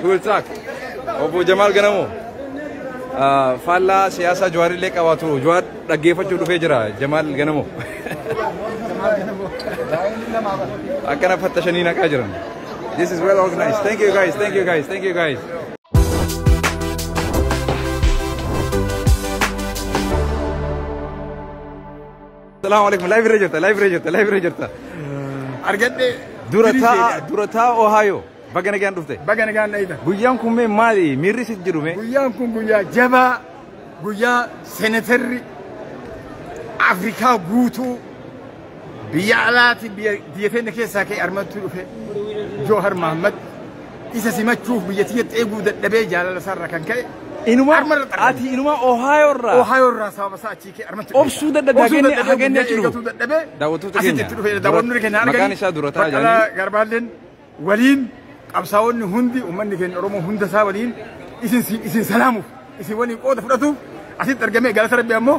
We will talk. Obbo Jamaal Ganamoo. Faallaa siyaasaa Jawaarillee qabaatu Jawaar dhaggeeffachuu dhufee jira Jamaal Ganamoo. Akkana fattashanii naqaa jiran. This is well organized. Thank you guys. Thank you guys. Thank you guys. Assalamu alaikum. Live irra jirta. Live irra jirta. Live irra jirta. Argadhe. Dura taa Ohio. Baga nagaan dhufte. Baga nagaan dhayita. Guyyaan kun mee maali? Miirri sitti jiru mee? Guyyaan kun guyyaa jabaa, guyyaa senetarri Afrikaa guutuu biyya alaati biyya teenya keessaa ka'e armattuu dhufe Joohar Mahammad isa simachuuf biyya tiyyatti eeguu dadhabee jaalala isaarraa kan ka'e. Inuma Armarra xarrame. Ati inuma Ohio irraa. Ohio irraa sababa isaa achii ka'e armatti. Obsuu dadhabee hageenni achi dhufu. Eegatuu dadhabee. Daawwattoota asitti keenya. itti dhufe daawwannoonni keenya arganii. Maqaan isaa dura taa'aa Baqqalaa jedhanii. Garbaalleen waliin qabsaa'onni hundi uummanni keenya Oromoo hunda isaa waliin isin salaamuuf isin waliin qooda fudhatuuf asitti argamee galata Rabbi ammoo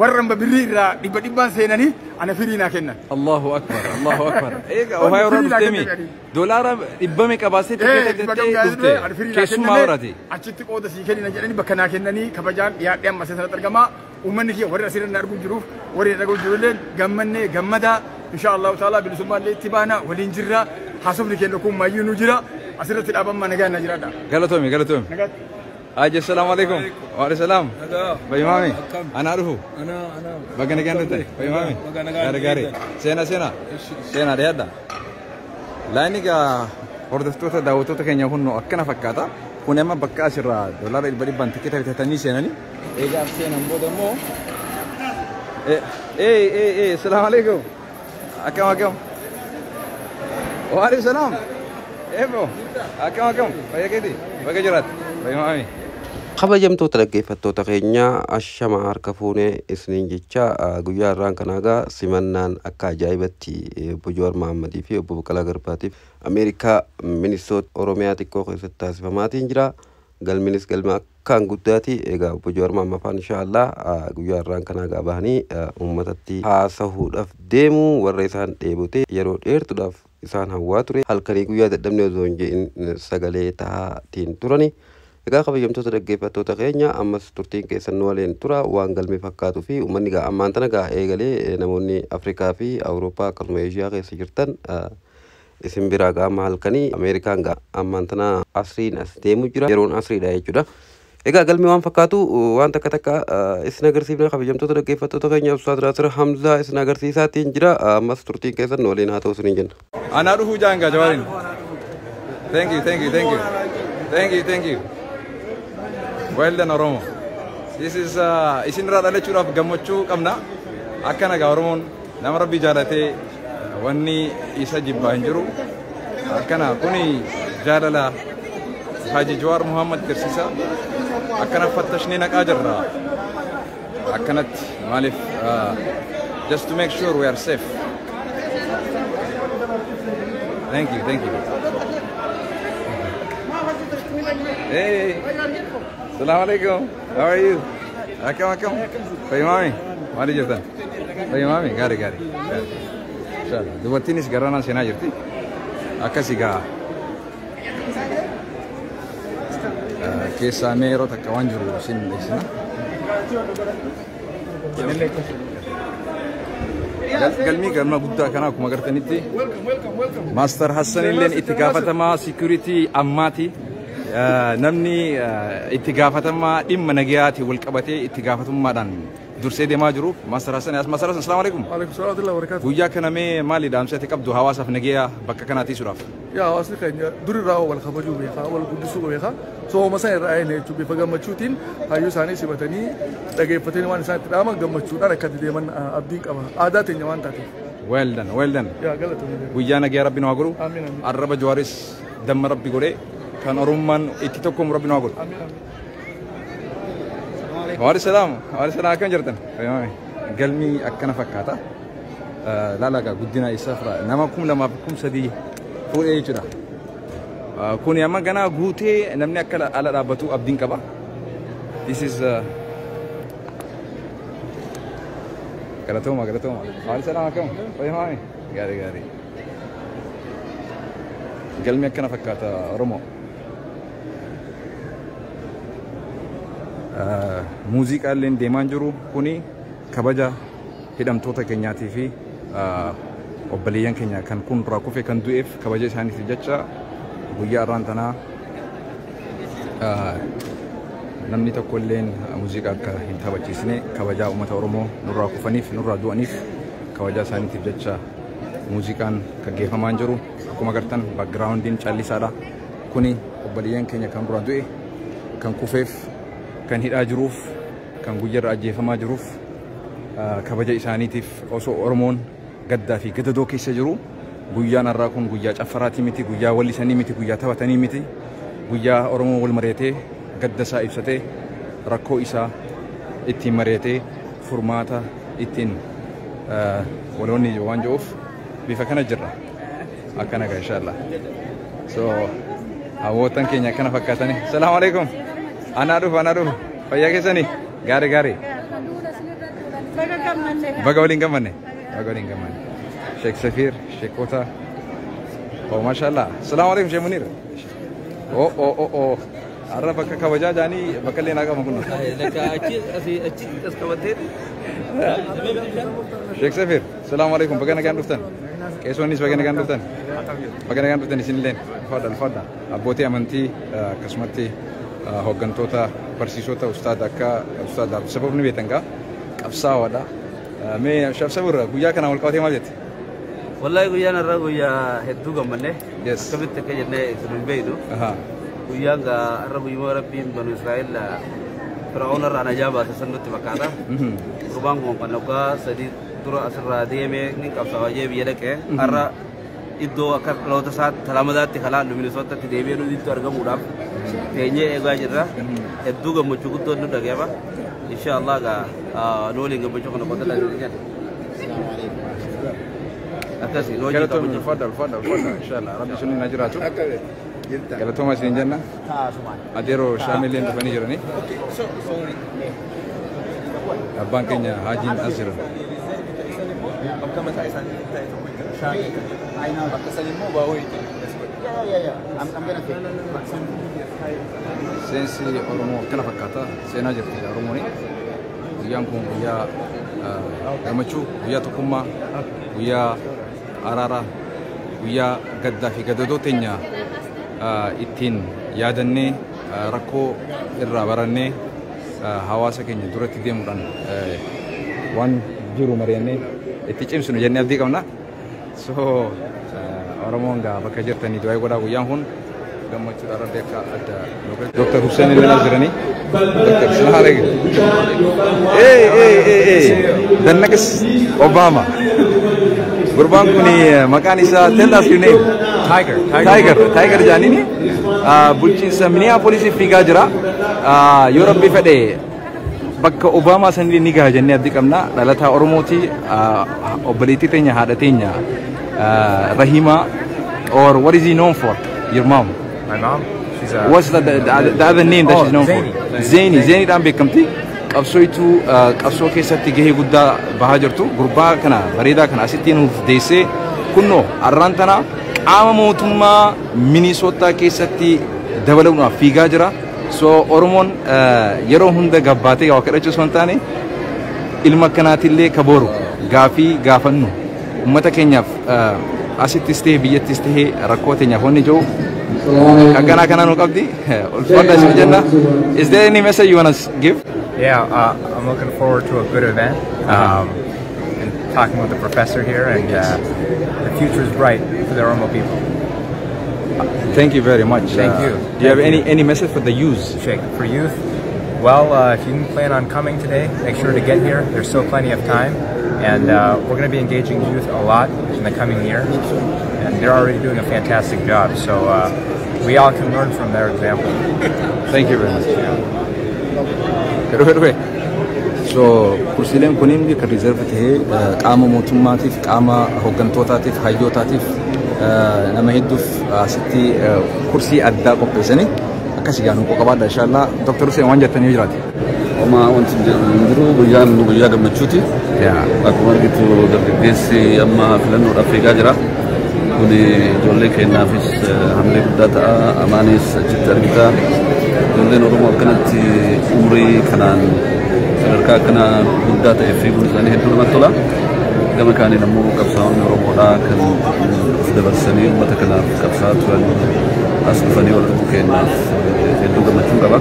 warra hamba birrii irraa dhibba dhibbaan seenanii ana firii naa kennan. Allahu akbar. Allahu akbar. Eega Ohio irraa Firii naa dhuftee mi? kennan. Doolaara dhibba meeqa baastee Dhibba tikeeta gamgaa dhufte? ani firii naa Keessumaa kenname horaati. Achitti qooda sii kennina jedhanii bakka naa kennanii kabajaan dhiyaadhee amma sanatti argamaa. Uummanni kiyya warri asirra na arguu jiruuf warri na dhaguu jirullee gammannee gammadaa insha Allahu taala bilisummaa illee itti baana waliin jirra haasofni keenya kun maayyuu nu jira asirratti dhaabammaa nagaan na jiraadha. Galatoomi, galatoomi. Nagaatti. Haji, assalamu alaikum. Wa alaikum salam. Bayimaami. Anaa dhufu. Baga nagaan dhufte. Bayimaami. Gaarii gaarii. Seenaa seenaa. Seenaa dhiyaadha. Laayini gaa hordoftoota daawwattoota keenya kun akkana fakkaata. Kun amma bakka asirraa doolaara dhibba dhibbaan tikeeta bitatanii seenanii. Egaa seenan booda immoo. Eh eh eh, assalamu alaikum. Akkam akkam. Wa alaikum salam. Ebro. Akkam akkam. Fayyaa keeti. Baga jiraatte. Bayimaami. Kabajamtoota dhaggeeffattoota keenya, ashama harka fuunee isiniin jecha. Guyyaa irraan kanaa simannaan akka ajaa'ibatti obbo Jawaar Mahammadii fi obbo Baqqalaa Garbaatiif Ameerikaa Minisoota Oromiyaa xiqqoo keessatti taasifamaatiin jira. Galminis galma akkaan guddaati. Egaa obbo Jawaar Mahammad faan inshaallah guyyaa irraan kanaa gaa bahanii uummatatti haasahuudhaaf deemu. Warra isaan dheebote yeroo dheertuudhaaf isaan hawwaa ture halkanii guyyaa dadhabne osoo hin jedhin sagalee tahaatiin turani. Egaa kabajamtoota dhaggeeffattoota keenya, ammas turtiin keessan nu waliin tura. Waan galmee fakkaatuu fi uummanni gaa ammaan tana gaa eegalee namoonni Afrikaa fi Awurooppaa akkasuma Eeshiyaa keessa jirtan isin biraa gaa amma halkanii Ameerikaan gaa ammaan tana asriin as deemu jira, yeroon asriidha jechuudha. Egaa galmi waan fakkaatu waan takka takka isin agarsiifna. Kabajamtoota dhaggeeffattoota keenya, Ustaaz Naasir Hamzaa isin agarsiisaatiin jira. Ammas turtiin keessan nu waliin haa ta'u isiniin jenna. Anaa dhufuu jaanga Jawaariin. Thank you, thank you, thank you. Thank you, thank you. Well done, Oromo. This is isin irraa dhalachuudhaaf gammachuu qabna. Akka nagaa Oromoon nama Rabbi jaalatee wanni isa jibbaa hin jiru. Akkana kuni jaalala Haji Jawaar Muhammad garsiisa. Akkana fattashnee naqaa jirra. Akkanatti maaliif just to make sure we are safe. Thank you, thank you. Hey, Salam alaikum. How are you? Akkam akkam. Fayyamaami. Maali jirtan? Fayyamaami. Gaarii gaarii. Inshallah. Dubartiinis garanaa seenaa jirti. Akkasii gaa. Keessaa mee yeroo takka waan jiru isin beeksisna. Galmii galma guddaa kana akkuma agartanitti Master Hassan illeen itti gaafatamaa security ammaati. Namni itti gaafatamaa dhimma nagayaatiin wal qabatee itti gaafatamummaadhaan dursee deemaa jiru. Master Hassan, Master Hassan, assalamu alaikum. Alaikum salaam wa rahmatullahi wa barakatuh. Guyyaa kana mee maali dhaamsa ati qabdu hawaasaaf nagayaa bakka kanaa tiisuudhaaf? Yaa, hawaasni keenya durirraa wal kabajuu beekaa, wal guddisuu beekaa. Sooma sana irraa eegne jechuun bifa gammachuutiin hayyuu isaanii simatanii dhageeffatanii waan isaan itti dhaaman gammachuudhaan akka itti deeman abdiin qaba. Aadaa teenya waan taateef. Well done, well done. Yaa, galatoomii. Guyyaa nagayaa Rabbi nu haa godhu. Amiin, amiin. Arraba Jawaaris damma Rabbi godhee kan Oromummaan itti tokkomu Rabbi nu haa godhu. Amiin, amiin. Waalaikum salaam. Waalaikum salaam. Akkam jirtan? Galmi akkana fakkaata. Laala guddina isaa fira nama 2000 3000 fuudhee jechuudha. Kuni amma ganaa guutee namni akka ala dhaabbatu abdiin qaba. This is galatooma, galatooma. Waalaikum salaam, akkam? Fayyamaami? Gaarii gaarii. Galmi akkana fakkaata, Oromoo. Muuziqaalleen deemaan jiru kuni kabaja hidhamtoota keenyaatii fi obboleeyyan keenya kan kun duraa kufee kan du'eef kabaja isaaniitiif jecha guyyaa har'aan tanaa namni tokko illeen muuziqaa akka hin taphachiisne kabajaa uummata Oromoo nurraa kufaniif nurraa du'aniif kabajaa isaaniitiif jecha muuziqaan gaggeeffamaa jiru. Akkuma agartan backgroundiin callisaadha. Kuni obboleeyyan keenya kan duraa du'e, kan kufeef, kan hidhaa jiruuf, kan guyyarra ajjeefamaa jiruuf kabaja isaaniitiif osoo Oromoon gaddaa fi gadadoo keessa jiru guyyaan har'aa kun guyyaa caffaraatii miti, guyyaa wallisanii miti, guyyaa taphatanii miti, guyyaa Oromoo wal mari'atee gadda isaa ibsatee rakkoo isaa ittiin mari'atee furmaata ittiin waloonni waan jiruuf bifa kana jirra. Akkana gaa inshallah. So hawwootan keenya akkana fakkaatanii. Salaamu alaikum. Anaa dhufu, anaa dhufu. Fayyaa keessanii? Gaarii gaarii. Baga waliin gammanne. Baga waliin gammanne. Sheek Safiir, sheekota. Oh, mashallah. Salaamu alaikum, Sheek Munir. Oh, oh, oh, oh. Har'a bakka kabajaa jaanii bakka illee naa qaban kun. Achi as qabattee. Sheek Safiir, salaamu alaikum. Baga nagaan dhuftan. Qeesonnis baga nagaan dhuftan. Baga nagaan dhuftan isinilleen. Ulfaadha, ulfaadha. Abbootii amantii akkasumatti hooggantoota barsiisota ustaada akka ustaada sababni beektan gaa qabsaawaadha. Mee Sheek guyyaa kana wal qabatee maal jette? Wallahi guyyaan har'a guyyaa hedduu gammanne. Akkamitti akka jennee isin hin beeknu. Guyyaan gaa har'a guyyuma Rabbiin banu Israa'el Fir'auna irraa najaa baase san nutti fakkaata. Gurbaan kun kan waggaa 3 dura asirraa deemee ni qabsaa'aa jee biyya dhaqee har'a iddoo akka dhaloota isaa talamadaatti kalaa Minisootatti deebi'ee nuti argamuudhaaf teenyee eegaa jirra. Hedduu gammachuu guddoon nu dhaga'ama. Insha Allah gaa nu waliin gammachuu kana qotta laata. Akkasii nu hojii Galatoomii ulfaadha, ulfaadha, ulfaadha. Inshallah Rabbi suni na jiraatu. Galatooma isin jenna. Adeeroo shaamilleen dhufanii jiranii. Abbaan keenya Haajiin as jiran. Akka mataa isaanii ta'e tokko jira. Shaamii kan jedhamu. Bakka san immoo baawoo Seensi Oromoo akkana fakkaata. Seenaa jirti Oromoon. Guyyaan kun guyyaa gammachuu, guyyaa tokkummaa, guyyaa araaraa, guyyaa gaddaa fi gadadoo teenya ittiin yaadannee rakkoo irraa barannee hawaasa keenya duratti deemuudhaan waan jiru mari'annee itti cimsinu jennee abdii qabna. So Oromoon gaa bakka jirtanii du'aa godhaa guyyaan kun gammachuudhaan Rabbi akka adda Dr. Hussein illee as jiranii. Dr. Hussein Hey, hey, hey, hey. The next Obama. Gurbaan kun maqaan isaa, tell us your name. Tiger. Tiger. Tiger jaanini. Bulchiinsa Minneapolis fiigaa jira. Yoo Rabbi fedhe bakka Obama sanillee ni gaha jennee abdii qabna. Dhalataa Oromooti. Obboleettii teenya, haadha teenya Rahima, or what is he known for? Your mom. My mom? She's a What's the other name that Oh, she's known Zaini. for? Zaini. Zaini dhaan beekamti. Qabsooytuu qabsoo keessatti gahee guddaa bahaa jirtu. Gurbaa kana bareedaa kana asitti nuuf deessee kunnoo har'aan tana qaama mootummaa Minisootaa keessatti dabalamuudhaaf fiigaa jira. So Oromoon yeroo hunda gabbaatee waa kadhachuu osoo hin taane ilma akkanaatillee kabooru gaafii gaafannu uummata keenyaaf asittis ta'e biyyattis ta'e rakkoo teenyaaf wanni jiru akkanaa kanaa nu qabdi. Ulfaadha isin jenna. Is there any message you want to give? Yeah, I'm looking forward to a good event. And talking with the professor here, and the future is bright for the Oromo people. Thank you very much. Thank you. Do you have Thank any you. any message for the youth? Shake for youth. Well, if you didn't plan on coming today, make sure to get here. There's still plenty of time, and we're going to be engaging youth a lot in the coming year, and they're already doing a fantastic job. So we all can learn from their example. Thank you very much. Dhufe dhufe. So kursiileen kunin kan reserve tahee qaama mootummaatiif, qaama hooggantootaatiif, hayyootaatiif, nama hedduuf asitti kursii addaa qopheessanii akkasii gaa nu qabaadha inshallah. Dr. Hussein waan jettanii jiraate. Homaa wanti hin jiru, guyyaan guyyaa gammachuuti. Akkuma argitu dargaggeessi amma filannoodhaaf fiigaa jira. Kun ijoollee keenyaafis hamilee guddaa ta'a. Amaanis achitti argita. Ijoolleen Oromoo akkanatti umurii kanaan sadarkaa akkana guddaa ta'e fiiguun isaanii hedduu namatti tola. Gama kaaniin ammoo qabsaa'onni Oromoodhaa kan of dabarsanii uummata kanaaf qabsaa'aa turan as dhufanii wal arguu keenyaaf hedduu gammachuu qaba.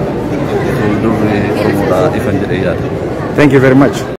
Fuuldurri Oromoodhaa ifan jedhee yaada. Thank you very much.